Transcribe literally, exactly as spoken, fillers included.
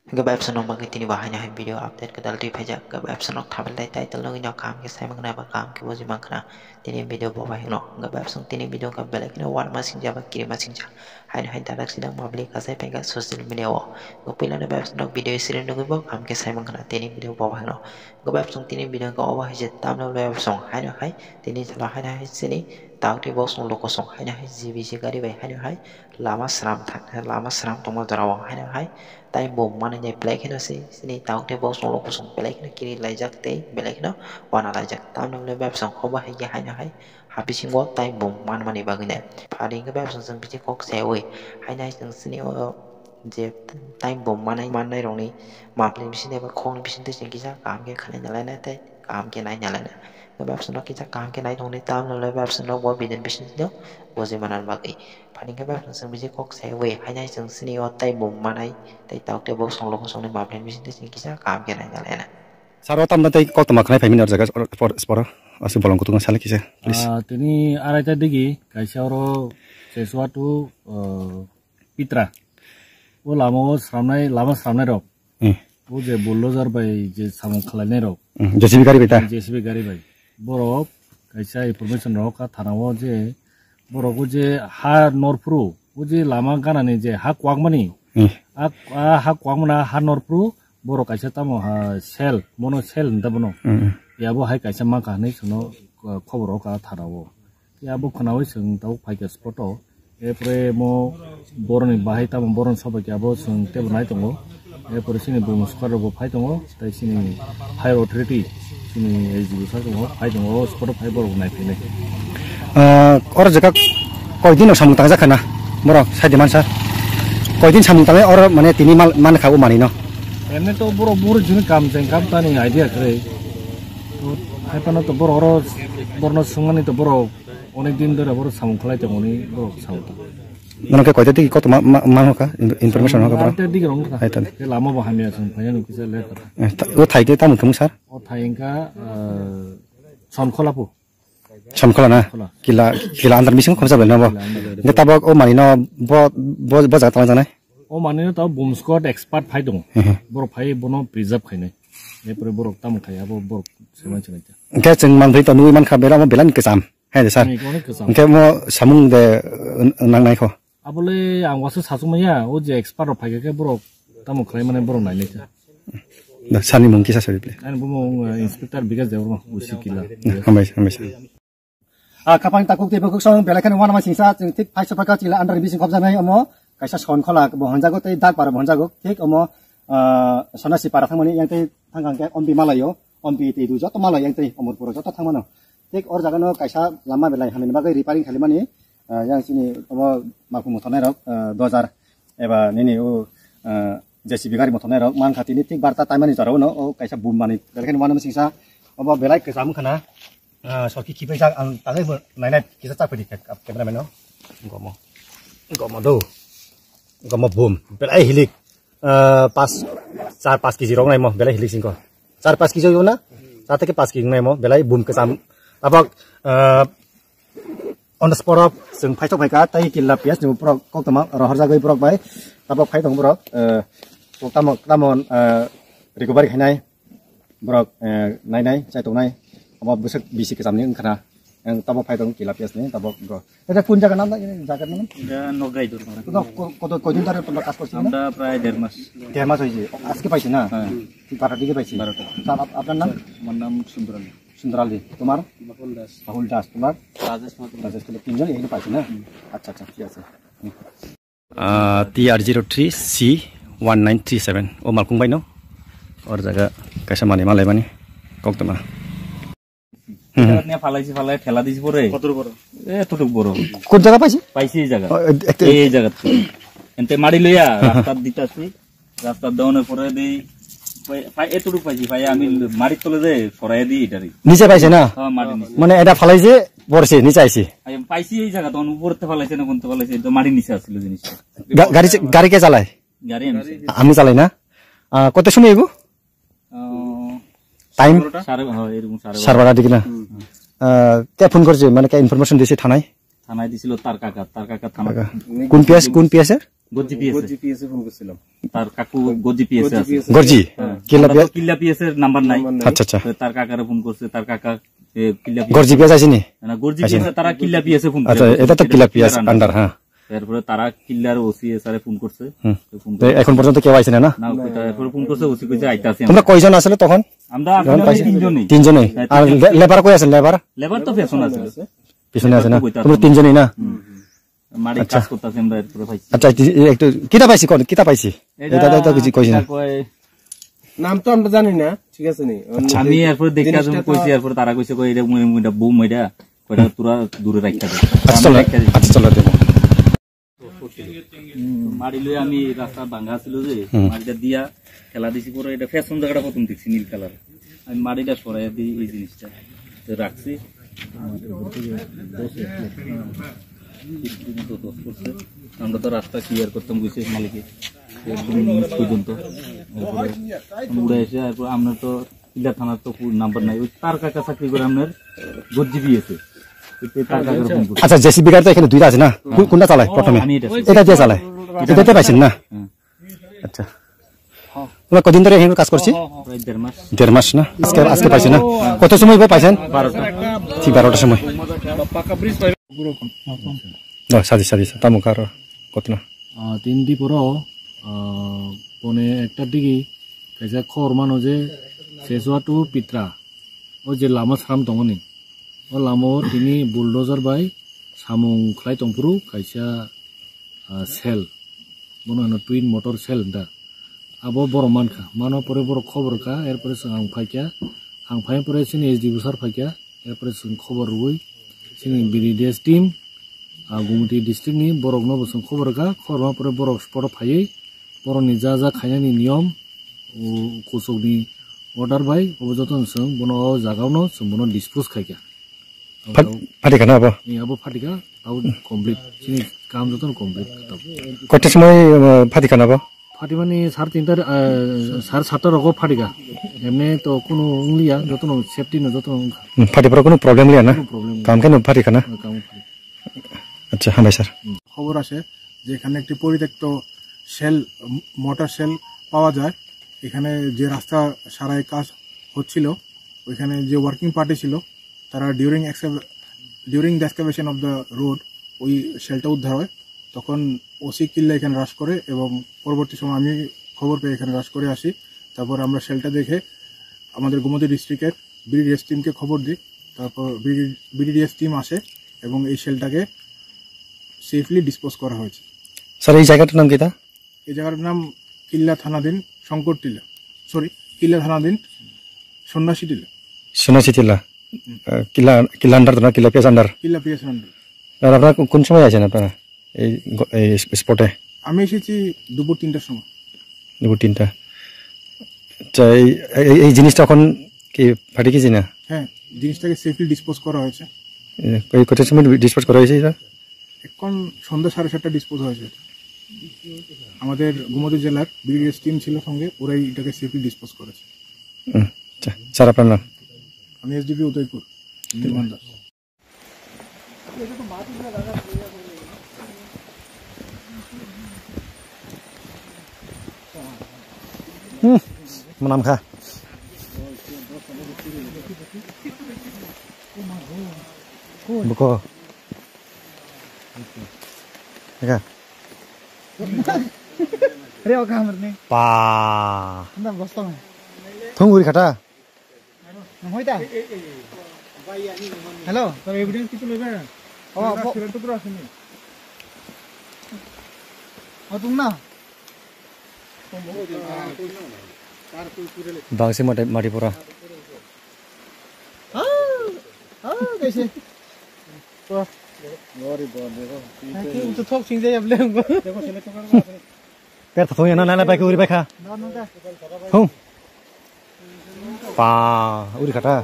Hwnkhe bai bwswk nokma khe tini bo haino hai video update kwtal twi phaijak. Hwnkhe bai bwswk nok thabil tai title nugwi no kaham khe sai mankha ba kaham khe buji mankha tini video bo bai no. Hwnkhe bai bwswk tini video khe belai kheno uanama singcha ba kirima singcha haino hai dadak sidang public kasai phaikha social media o. Hwnkhe puilano bai bwswk nok video siri nugwi bo kaham khe sai mankha tini video bo bai no. Hwnkhe bai bwswk tini video khe obo hai se tamno bai bwswk haino hai tini salo haino hai chini tok tei bosong lukosong haino hai G B C gari bai haino hai lama sram thang lama sram tongma jora o haino hai tai bo manwi nai belai kheno se chini tok tei bosong lukosong belai kheno kiri laijak tei belai kheno wana laijak tamni hwnwi bai bwswk obo hai khe haino hai ha bisingo tai bo manmani bagwi nai phari hwnkhe bai bwswk chwng bithi kok saui haino hai chwng chini o je tai bo manai manai rokni mapli bising tei khokni bising twi chwng kisa kaham khe khanai nalainai tei kaham khe nai nalainai. Hwnkhe bai bwswk no kisa kaham khe nai tongdi tamni hwnwi bai bwswk no bo bidin bising twi buji manani bagwi. Phani hwnkhe bai bwswk chwng bisi kok saui haino hai chwng chini o tai bo manai tei tok tei bosong lukosongni mapli bising twi chwng kisa kaham khe nai nalainai. Saro tamno tei koktwma khwnai phaimani o jaga sporo aswk bolong kutung sale kisa, please. Ah, tini araita digi kaisa oro Cheswa to, ah, Pitra. O lama o sramnai, lama sramnai rok. Hmm. O je bulldozer bai je samung khwlainai rok. Hmm, J C B gari bai ta? J C B gari bai. Borok kaisa information rok kha thana o je borok o je ha norphuru o je lama ganani je ha kwakmani. Hmm. A, a ha kwakmana ha norphuru borok kaisa tamo ha sel, mono sel hinta bono. Hmm. Yabo hai kaisa mankha hinwi chwngno, uh, khobor rok kha thana o. Ya bo khwnaui chwng tabuk phaikha spot o. Erpore mo boroni bahai tamo boroni sobai khe abo chwng tebo nai tongo. Erpore chini bumo sukar rok bo phai tongo, tei chini higher authority, chini S D O sir tongo, phai tongo, o spot o phai borok nai phainai. Ah, oro jeka koi din no samung tangjak khana, borok sai de mansa. Koi din samung tangnai oro mane tini mal, man kha o manwi no. Emne to borok buru juni kam jeng kam tani idea kre. To hai phano to borok oro borno sungmani to borok Onek din dhore borok samung khlai tongmani borok samung tong. Nono khe koita tiki koto ma, ma, ma hoka, in-, information hoka borok? Koita tiki rong kha. Hai tani. Khe lama bo hamya chwng phaiya nung kisa le kha. Eh, ta-, o thai khe tamo thung sir? O thai wngkha, eh, Sonkhola po. Sonkhola na? Khola. Kila, kila andar bising khobsa belai na bo. Kila andar. De tabok o mani no bo, bo, bo jaga tama janai? O mani no tabok boom squad expert phai tongo. Hehe. Borok phai bono preserve khainai. Epore borok tamo khai abo borok seman seman ta. Hwnkhe chwng manthai to nugui mankha belai omo belai ni kwcham. Hai de sir. Ni kono kwcham. Hwnkhe omo samung de, uh, nangnai kho. Abole ang wasu sasuk maya, o je expert rok phaikha khe borok tamo khlai mane borok nainai kha. Da, sani mung kisa sari ple. Ani bumung, uh, Inspector Bikash Debbarma, O C Kila. Da, hambai, hambai sir. Ah, khapang takuk tei bokuk song belai kheno uanama singsa, chwng thik phai sopha kha chila under bising khobjaknai omo kaisa Sonkhola bo honjago tei Dagpara bo honjago. Thik omo, ah, Sonasi para thangmani yang tei thangkang khe Ompi malaio, Ompi tei du joto malaio yang tei Omorpuro joto thangmano. Thik or jagano kaisa lama belai hamni bagwi repairing khalimani, ah, yang chini omo makhum thonai rok, ah, dojar eba nini o, ah, J C B gari mothonai rok mankha tini thik barta taimani jorao no o kaisa bum manwi belai kheno uanama singsa obo belai kwcham khana. Ah, soki khipai jak ang tangwi bo nainai kisa chak phidi khe cameraman no. Gomo. Gomo do. Gomo bum. Belai hilik. Ah, pas, char pas kg rok naimo belai hilik singko. Char pas kg yo na? Char theke pas kg naimo belai bum kwcham. Tabok, ah, on the spot rok chwng phaithok phaikha tei killa piyas ni borok koktwma rohorjagwi borok bai. Tabok phai tongo borok, ah, tamo, tamo, ah, recovery khainai. Borok, eh, nainai, chai tongnai. Abo bwswk bisi kwchamni wngkhana. Ang tabok phai tong kila piyasni, tabok go. Eta kun jaga nam, jaga nam? Eta Nograi Durbar. Koto, ko-, koto, koi din dhore tomra kaj korchi na? Amra prai der mas. Der mas hoyse. Ajke paise na? হ্যাঁ। বারোটা দিকে পাইছি। বারোটা। Sir, up-, আপনার নাম? আমার নাম সুন্দর আলী। সুন্দর আলী। তোমার? বাবুল দাস। বাবুল দাস। তোমার? রাজেশ মাহাতো। রাজেশ, তাহলে তিনজন এখানে পাইছি না? হুম। আচ্ছা, আচ্ছা, ঠিক আছে। হুম। Ah, T R zero three C one nine three seven. O malkung bai no. Or jaga kaisa mani malai mani. Kok tama. Hmm. Jagat niya phalaisi phalai phela disi pore. কত বড়? এতটুক বড়। কোন জায়গা পাইছি? পাইছি এই জায়গা। ও, এ-, এ-, এই জায়গা। এনতে মারি লইয়া রাস্তা দিতাছি। রাস্তা দেওয়ানোর পরে দেই পাই, পাই, এতটুকু পাইছি। পাই আমি মাটির তলে যে সরাই দিই এটারই। নিচে পাইছে না? হ্যাঁ, মাটির নিচে। মানে এটা ফালাইছে, পড়ছে, নিচে আইছে। আই, পাইছি এই জায়গা, তখন উপরে তো ফালাইছে না, কোন তো ফালাইছে, তো মাটির নিচে আসছিল জিনিসটা। গা-, গাড়ি চে-, গাড়ি কে চালায়? গাড়ি আমি চালাই। আপনি চালাই না? আহ, কত সময় এগো? আহ, টাইম? সাড়ে বারোটা? সাড়ে, হ্যাঁ, এরকম সাড়ে বারোটা। সাড়ে বারোটা দিকে না? হুম। আহ, কে ফোন করছে? মানে কে ইনফরমেশন দিয়েছে থানায়? থানায় দিছিল তার কাকা, তার কাকা থানা। কাকা। কোন পিএস, কোন পিএস এর? গজ্জি পিএস এ। গজ্জি পিএস এ ফোন করছিলাম। তার কাকু গজ্জি পিএস এ গজ্জি আছে। পিএস এ। গজ্জি? হ্যাঁ। কিল্লা আমরা তো পিএস? কিল্লা পিএস এর নাম্বার নাই। নাম্বার নাই। আচ্ছা, আচ্ছা। তো তার কাকারে ফোন করছে, তার কাকা, এ, কিল্লা পিএস। গজ্জি পিএস আইসিনি? না, গজ্জি আইসিনি। পিএস এ তারা কিল্লা পিএস এ ফোন আচ্ছা, করছে। এটা তো এটা কিল্লা পিএস কিল্লার আন্ডার। আন্ডার, হ্যাঁ। এরপরে তারা কিল্লার ওসি স্যারে ফোন করছে। হুম। তো ফোন তো করে এখন পর্যন্ত কেউ আইসে না, না? না, ওকে, তো এরপরে ফোন করছে, ওসি কইছে, "আইতাছি আমরা।" কইজন আসলে তখন? আমরা যখন আসলে পাইছে? তিনজনই। তিনজনই। হ্যাঁ, আর তিনজন। লে-, লেবার কই আছে, লেবার? লেবার তো পেছনে আছে। পিছনে আছে না? কইতাম তোমরা না। তিনজনই না? হুম। মাঠে আচ্ছা। কাজ করতেছে, আমরা এরপরে পাইছি। আচ্ছা, একটু, একটু কিতা পাইছি, কোন কিতা পাইছি? এটা এটা, এটা তো কিছু কইছি না। কিতা কয়? নাম তো আমরা জানি না, ঠিক আছে নি? আচ্ছা। আমি এরপরে দেখে জিনিসটা আসলে তো কইছি, এরপরে তারা কইছে, "কই এটা মনে, মনে এটা বোম এটা, কইটা তোরা দূরে রাখতে হবে।" আচ্ছা, চলো। রাখতে হবে। আচ্ছা, চলো, দেখো। হুম, মারি লই আমি রাস্তা ভাঙা ছিল যে, হুম। মারিটা দিয়া খেলা দিছি, পরে এটা ফ্যাশন জায়গাটা প্রথম দেখছি নীল কালার। আমি মারিটা সরাই দিই এই জিনিসটা। তো রাখছি। ফিফটি মতো দশ করছে। আমরা তো রাস্তা ক্লিয়ার করতাম, বুঝছিস মালিকে। একদম নিচ পর্যন্ত। এরপরে উড়ে এসে, এরপর আমরা তো কিল্লা থানার তো নাম্বার নাই। ওই তার কাকা চাকরি করে আপনার গজ্জি দিয়েছে। ওই তার কাকার ফোন করছে। আচ্ছা, জেসিবি গাড়ি তো এখানে দুইটা আছে না? কো-, কোনটা চালায় প্রথমে? আমি এটা। এটা দিয়ে চালায়? এটা দিয়ে পাইছেন না? হ্যাঁ। আচ্ছা। আমরা কদিন ধরে এখানে কাজ করছি? প্রায় দেড় মাস। দেড় মাস না? আজকে, আজকে পাইছেন না? কত সময় পাইছেন? বারোটা। ঠিক বারোটার সময়। ও, সাজি, সাজি, সাজি। Tamo karo kotna? Ah, tini diporo, ah, pone ekta digi kaisa khobor mano je Seswa to Pitra, o je lama sram tongoni, o lama o tini bulldozer bai samung khlai tongphuru kaisa, ah, cell, bono hino twin motor cell da. Abo borok mankha, mano pore borok khobor kha, erpore chwng ang phaikha, ang phai pore chini S D O sir phaikha, erpore chwng khobor rwui chini B D D S team, ah, Gumti district ni borok no bo chwng khobor kha, khobor ma pore borok spot o phaiwi borok ni ja ja khainani niyom, o kuchuk ni order bai obo joto no chwng bono o jaga o no chwng bono dispose khaikha. Phat-, phatikha na abo? Ni abo phatikha, abo complete. Chini kam joto no complete kha tabuk. Koita somoi, uh, phatikha na abo? Phatimani sar tinta, uh, sar satta rogo phatikha. Emni to kunu wngliya, joto no safety no joto no wngkha. Hmm, phatiphuru kunu problem liya na? Kunu problem. Kam khe no phatikha na? Uh, kam phatikha. আচ্ছা, হ্যাঁ ভাই স্যার। খবর আসে যে এখানে একটি পরিত্যক্ত sell, motor sell পাওয়া যায়। এখানে যে রাস্তা সারাই কাজ হচ্ছিল, ওইখানে যে ওয়ার্কিং পার্টি ছিল, তারা during excava-, during the excavation of the road ওই সেলটা উদ্ধার হয়। তখন ওসি কিল্লা এখানে রাশ করে এবং পরবর্তী সময় আমি খবর পেয়ে এখানে রাশ করে আসি। তারপর আমরা সেলটা দেখে আমাদের গোমতী ডিস্ট্রিক্টের বিডিডিএস টিমকে খবর দিই। তারপর বিডিডিএস টিম আসে এবং এই সেলটাকে সেফলি ডিসপোজ করা হয়েছে। স্যার, এই জায়গাটার নাম কিতা? এই জায়গাটার নাম কিল্লা থানাধীন শঙ্কর টিলা, সরি, কিল্লা থানাধীন সন্ন্যাসী টিলা। সন্ন্যাসী টিলা। হুম। আহ, কিল্লা, কিল্লা আন্ডার তো না, কিল্লা পিএস আন্ডার? কিল্লা পিএস আন্ডার। আর আপনারা কোন, কোন সময় আছেন আপনারা এই গ-, এই স্প-, স্পটে? আমি এসেছি দুপুর তিনটার সময়। দুপুর তিনটা। আচ্ছা, এই, এই, এই জিনিসটা এখন কি ফাটিকেছি না? হ্যাঁ, জিনিসটাকে সেফলি ডিসপোজ করা হয়েছে। এ, এই কত সময় ডিসপোজ করা হয়েছে এটা? এখন সন্ধ্যা সাড়ে সাতটা ডিসপোজ হয়েছে এটা। আমাদের গোমতী জেলার বিডিডিএস টিম ছিল সঙ্গে, ওরাই এটাকে সেফলি ডিসপোজ করেছে। হুম, আচ্ছা, স্যার, আপনার নাম? আমি এসডিপিও উদয়পুর, নির্মাণ Das. Hmm, menam kha. Buko. Eka. Re, oka hamar ni. Pa. Anda bostong. Thung uri khata. Nang hoi ta? Hello. Tar evidence kichu loiba? Oh, bo- Sirento pura asini. Oh, tung na? Bangsi mati, mati pura. Ah, ah, kaise? Thank you. To thok sing jai able. Per thok ya na, na, na, bai ke uri bai kha. Thung. Pa, uri khata.